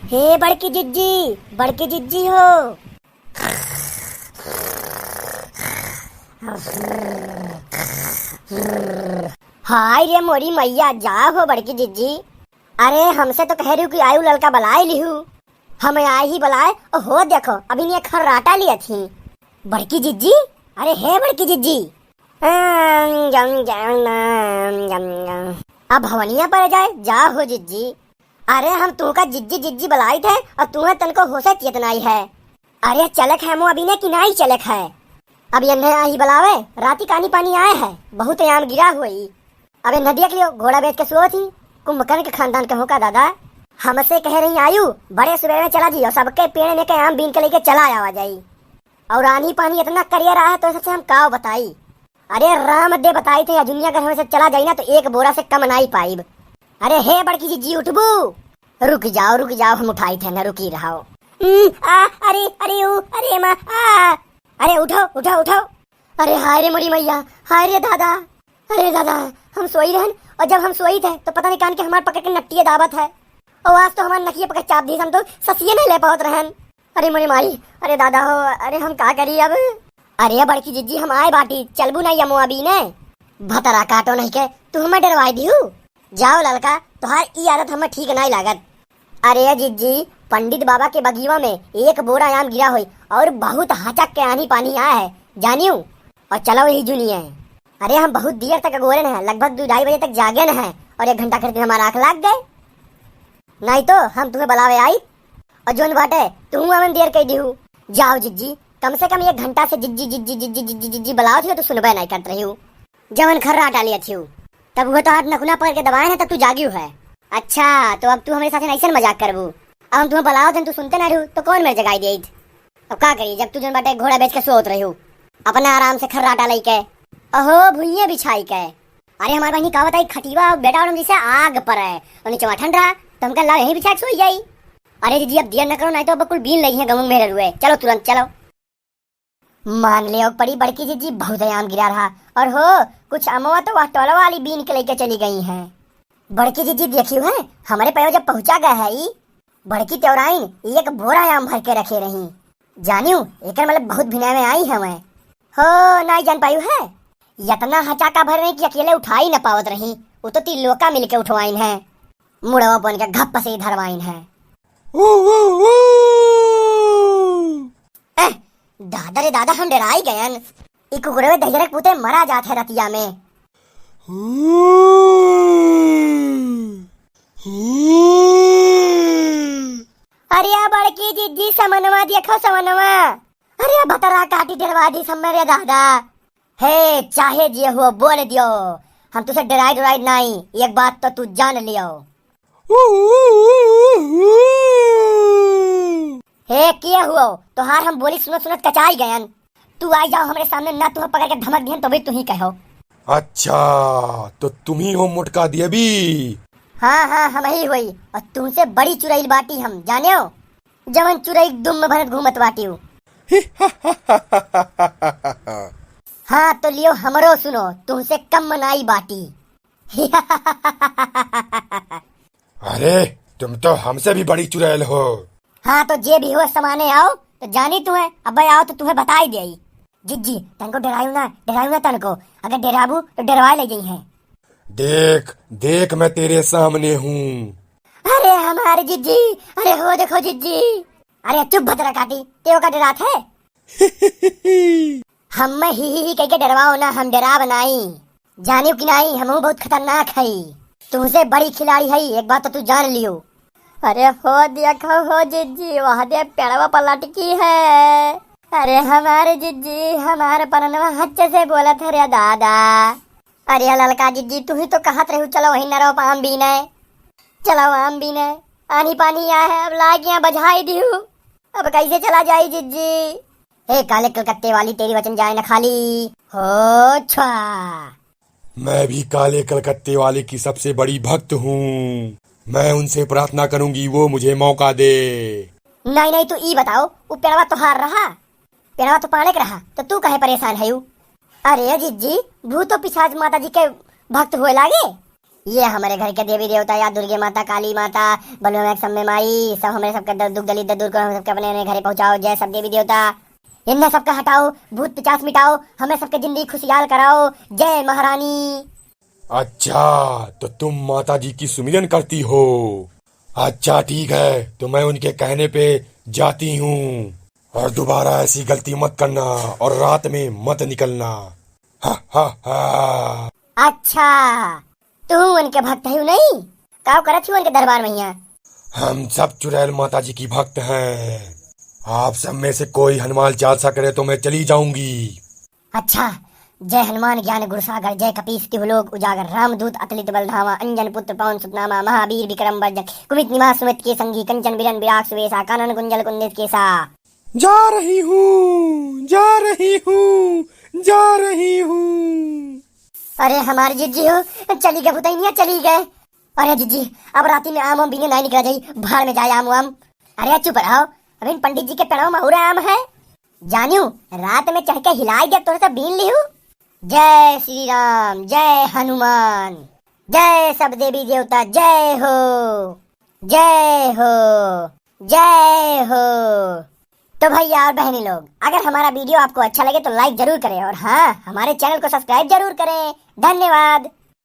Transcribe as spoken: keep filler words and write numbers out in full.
हे बड़की जिज्जी, बड़की जिज्जी हो। हाय रे मोरी मैया, जा हो बड़की जिज्जी। अरे हमसे तो कह रही हूँ कि आयु ललका बलाए लिहू। हम आए ही बलाए, ओ हो देखो, अभी ने खर्राटा लिया थी। बड़की जिज्जी, अरे हे बड़की जिज्जी। आम, जम, जम, आम, जम, जम। अब भवनिया पर जाए, जा हो जिज्जी। अरे हम तुहका जिज्जी जिज्जी बलाइत है और तुहे तनको होशे चेत नाई है। अरे चलक है मो अभी ने कि नाई चलक है? अब यन्हे आही बलावे, राती कानी पानी आए है, बहुत आम गिरा हुई। अब यन्हे देख लियो, घोड़ा बेच के सोवत ही। कुंभकर्ण के खानदान के हो का दादा? हमसे कह रही आयु, बड़े सुबेरे में चला जी और सबके पेड़ में के आम बीन के लेके चला आवा जाई। और आनी पानी इतना करिया रहा है तो सबसे हम काव बताई। अरे राम दे बताई थे, या दुनिया घर में से चला जाई ना तो एक बोरा से कम नाई पाइब। अरे हे बड़की जिज्जी उठबू? रुक जाओ, रुक जाओ, हम उठाई थे ना, रुकी रहो। हम्म, आ, अरे, अरे, ऊ, अरे माँ, आ। अरे उठो, उठो, उठो। अरे हाय रे मोरी मैया, हाय रे दादा। अरे दादा, हम सोई रहन और जब हम सोई थे तो पता नहीं कान के हमार पकड़ के नट्टिए दाबत है। ओ आज तो हमार नकिए पकड़ चाप दी, हम तो ससिए नहीं ले पावत रहन। अरे मोरी माई, अरे दादा हो, अरे हम का करी अब? अरे बड़की जिज्जी, हम आए बाटी, चलबू नहीं अमो अभी ने? भतरा काटो नहीं के, तू हमें डरवाई दिहू। जाओ ललका, तोहार ई आदत हमें ठीक नहीं लागत। अरे जिज्जी, पंडित बाबा के बगीवा में एक बोरा आम गिरा होई और बहुत हचक के आनी पानी आया है, जानियो। और चलो ही जुनिए। अरे हम बहुत देर तक अगोरन है, लगभग दो ढाई बजे तक जागन है और एक घंटा खातिर हमारा आँख लाग गए। नहीं तो हम तुम्हें बुलावे आई। और जोन बाटे, तू हमें देर कई दिहू। जाओ जिज्जी, कम से कम एक घंटा से जिज्जी, जिज्जी, जिज्जी, जिज्जी, जिज्जी बुलाओ थी तो सुनबे नहीं करत रही हूँ। जवन खर्रा डालिया थी, तब वो तो हाथ नखुना पकड़ के दबाए ना, तब तू जागियो है। अच्छा, तो अब तू हमारे साथ ऐसे मजाक करबू? अब हम तुम्हें बुलाओ थे, तू सुनते ना रहू, तो कौन मेरे जगाई देत? अब का करी, जब तू जोन बाटे घोड़ा बेच के सोत रही हूँ, अपना आराम से खर्राटा लई के, अहो भुइये बिछाई के। अरे हमारे बहनी का बताई, खटिया बेटा और जैसे आग पर है और नीचे वहाँ ठंड रहा, तो हमका लाओ यहीं बिछा के सोई जाई। अरे दीदी, अब देर न करो, नहीं तो अब कुल बीन लगी है गमंग मेरे रुए। चलो तुरंत चलो। मान ले पड़ी बड़की जिज्जी, बहुत आम गिरा रहा। और हो, कुछ अमवा तो वह टोला वाली बीन के लेके चली गई हैं। बड़की जिज्जी देखियो है, हमारे पैर जब पहुंचा गया है ई। बड़की तेवराइन एक बोरा आम भर के रखे रही। जानियो, एकर मतलब बहुत भिनाए में आई हमें। हो, नहीं जान पायु है। इतना हचाका भर रही कि अकेले उठाई न पावत रही। वो तो तीन लोका मिलके उठवाइन है। मुड़वा बन के घप्प से ही धरवाइन है। ऊ, ऊ, ऊ। एह, दादा रे दादा, हम डराई गयन। ई कुकुरवे दहिजरक पूते मरा जात है रतिया में। ऊ, ऊ। अरे बड़की जिज्जी, समनवा देखो समनवा। अरे भतरा काटी डरवा दी सब मेरे दादा। हे, चाहे जे हो बोल दियो, हम तुसे डराई डराई नहीं, एक बात तो तू जान लियो। हे, के हुओ? तोहार हम बोली सुनत सुनत कचाई गयन। तू आई जाओ हमरे सामने, ना तुहे पकड़ के धमक दिहन तो भी तू ही कहो। अच्छा, तो तुम ही हो मोटका देवी? हाँ, हाँ, हम ही होई। और तुमसे बड़ी चुड़ैल बाटी हम, जानेओ? जवन चुड़ैल दुम में भरत घूमत बाटी हो। हाँ, तो लियो हमरो सुनो, तुमसे कम नाई बाटी। अरे, तुम तो हमसे भी बड़ी चुड़ैल हो। हाँ, तो जे भी हो समाने आओ, तो जानी तुम्हें, अब आओ तो तुम्हें बताई देई। जिज्जी, तनको डरायू ना, डरायू ना तनको। अगर डराबू, तो डरवा ले गई हैं। देख, देख, मैं तेरे सामने हूँ। अरे हमारे जिज्जी, अरे हो देखो जिज्जी। अरे चुप भतरा काटी, तेओ का डरात है? हम ही, ही, ही कह के डरवाओ ना, हम डराब नाई। जानियो कि नाई, हमहू बहुत खतरनाक हई। तुमसे बड़ी खिलाड़ी हई, एक बात तो तू जान लियो। अरे हो देखो हो जिज्जी, वह दे पेड़वा पर लटकी है। अरे हमारे जिज्जी, हमारे परनवा हच्चे से बोलत है रे दादा। अरे ललका जिज्जी, तू ही तो कहत रहू, चलो वही नरवा पर आम बीने। चलो आम बीने। आनी पानी आया है, अब लाग यहाँ बजाई दिहू। अब कैसे चला जाई जिज्जी? हे काले कलकत्ते वाली, तेरी वचन जाए न खाली। हो छा। मैं भी काले कलकत्ते वाले की सबसे बड़ी भक्त हूँ। मैं उनसे प्रार्थना करूंगी, वो मुझे मौका दे। नहीं, नहीं, तू ई बताओ, वो पेड़वा तोहार रहा? पेड़वा तो पाड़े के रहा, तो तू काहे परेशान है यू? अरे जिज्जी, भूतो पिशाच माता जी के भक्त होए लागे? ये हमरे घर के देवी देवता या दुर्गे माता, काली माता, बलुआ माई, सब में माई, सब हमरे सबके द-, दुख दलिद्र दूर करो, हम सबके अपने, अपने घरे पहुँचाओ। जय सब देवी देवता, इन्हें सबका हटाओ, भूत पिचास मिटाओ, हमें सबके जिंदगी खुशहाल कराओ। जय महारानी। अच्छा, तो तुम माता जी की सुमिरन करती हो? अच्छा ठीक है, तो मैं उनके कहने पे जाती हूँ, और दोबारा ऐसी गलती मत करना और रात में मत निकलना। हा, हा, हा। अच्छा, तू उनके भक्त है नहीं? काव करत ही उनके दरबार में हिया? हम सब चुड़ैल माता जी की भक्त हैं। आप सब में से कोई हनुमान चालीसा करे तो मैं चली जाऊंगी। अच्छा, जय हनुमान ज्ञान गुण सागर, जय कपीस तिहुलोक उजागर, रामदूत अतुलित बल धामा, अंजन पुत्र पवन सुत नामा, महावीर विक्रम बर्जन, कुमित निवास सुमित के संगी, कंचन बिरन विराग सुवेसा, कानन कुंजल कुंदित केसा। जा रही हूँ, जा रही हूँ, जा रही हूँ। अरे हमारी जिज्जी हो, चली गए भुतैनिया, चली गए। अरे जिज्जी, अब राती में आम वाम बीने नाहीं निकला जाई, भाड़ में जाए आम वाम। अरे चुप रहो, अभी पंडित जी के पेड़वा में और आम है। जानियो, रात में चढ़ के हिलाई दे, तोरे से बीन लिहू। जय श्री राम, जय हनुमान, जय सब देवी देवता, जय हो, जय हो, जय हो। तो भैया और बहनी लोग, अगर हमारा वीडियो आपको अच्छा लगे तो लाइक जरूर करें और हाँ, हमारे चैनल को सब्सक्राइब जरूर करें। धन्यवाद।